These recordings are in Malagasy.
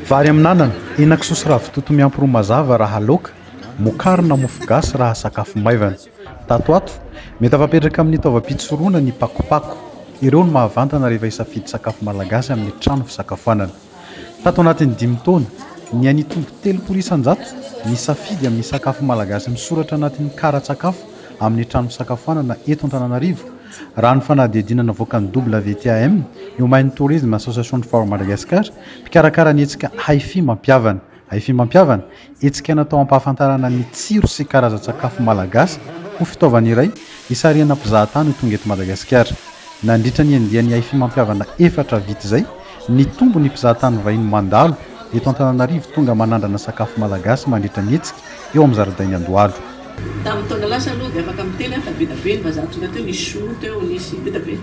Vary amin'anana, henakisoa sy ravitoto miampy ro mazava raha laoka, mokary na mofo gasy raha sakafo maivana. Tato ato, mety afapetraka amin'ny taovam-pitsoroana ny pakopako. Ireo no mahavantana rehefa hisafidy sakafo malagasy amin'ny trano fisakafoanana. Tato anatin'ny dimy taona, niha-nitombo 30% ny safidy amin'ny sakafo malagasy misoratra anatin'ny kara-tsakafo amin'ny trano fisakafoanana eto Antananarivo, raha ny fanadihadiana navoakan'ny WTAM, Human Tourism Association for Madagascar, mpikarakara ny hetsika Haifi Mampihavana. Haifi Mampihavana, hetsika natao hampahafantarana ny tsiro sy karazan-tsakafo malagasy ho fitaovana iray hisarihana mpizahatany ho tonga eto Madagasikara. Nandritra ny andiany Haifi Mampihavana efatra vita izay, nitombo ny mpizahatany vahiny mandalo eto Antananarivo tonga manandrana sakafo malagasy mandritra ny hetsika eo amin'ny zaridain'i Andohalo. Tamin'ny taona lasa aloha dia afaka miteny aho fa be dia be ny vazaha tonga teo, nisy sinoa teo, nisy be dia be.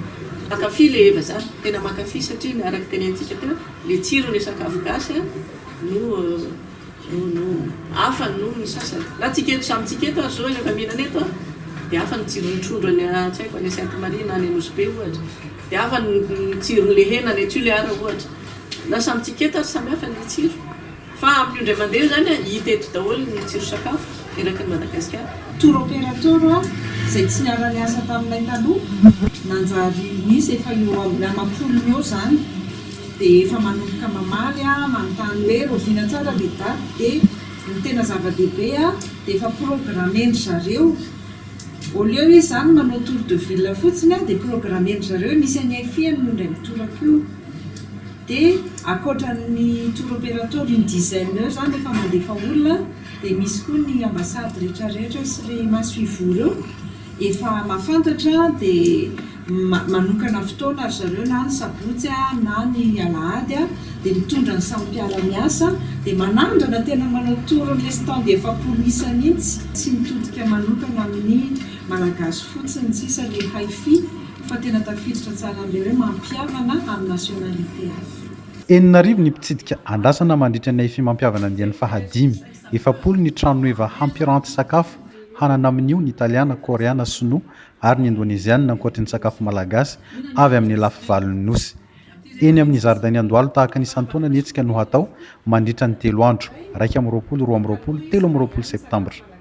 Mankafy ilay vazaha, tena mankafy satria ny araka tenenintsika teo, ilay tsiron'ilay sakafo gasy no no no hafa noho ny sasany. Na tsika eto samy tsika eto ary zao rehefa mihinana eto an, dia hafa ny tsiron'ny trondro any tsy haiko any Sainte Marie na any Nosy Be ohatra, dia hafa ny tsiron'ilay hena any Tuléar ohatra. Na samy tsika eto ary samy hafa ny tsiro. Fa amin'io indray mandeha io izany an, hita eto daholo ny tsiro sakafo eraky ny Madagasikara. Tour opérateur izay tsy niara-niasa taminay taloha, nanjary nisy efa eo amin'ny amam-polony eo izany dia efa manomboka mamaly manontany hoe rahoviana tsara ilay daty dia ny tena zava-dehibe dia efa programmer-ndry zareo au lieu izy izany manao tour de ville fotsiny dia programmer-ndry zareo misy an'i Aify amin'io indray mitoraka io. Dia ankoatra ny tour opérateur une dizaine eo izany efa mandefa olona dia misy koa ny ambassade rehetra rehetra sy re masoivoho ireo efa mahafantatra dia manokana fotoana ry zareo na ny sabotsy na ny alahady dia mitondra ny samy mpiara miasa dia manandrana tena manao tour an'ilay stand 40 isa mihitsy tsy mitodika manokana amin'ny malagasy fotsiny sisa le haifi Fa tena tafiditra tsara amin'ilay hoe mampihavana amin'ny nationalité hafa. 6000 ny mpitsidika andrasana mandritra ny Haifi Mampihavana andiany fahadimy. 40 ny tranoheva hampiranty sakafo hanana amin'io ny Italiana, Koreana, Sinoa ary ny Indoneziana ankoatry ny sakafo malagasy avy amin'ny lafy valon'ny Nosy. Eny amin'ny zaridain'i Andohalo tahaka ny isan-taona ny hetsika no hatao mandritra ny telo andro, 21, 22, 23 septambra.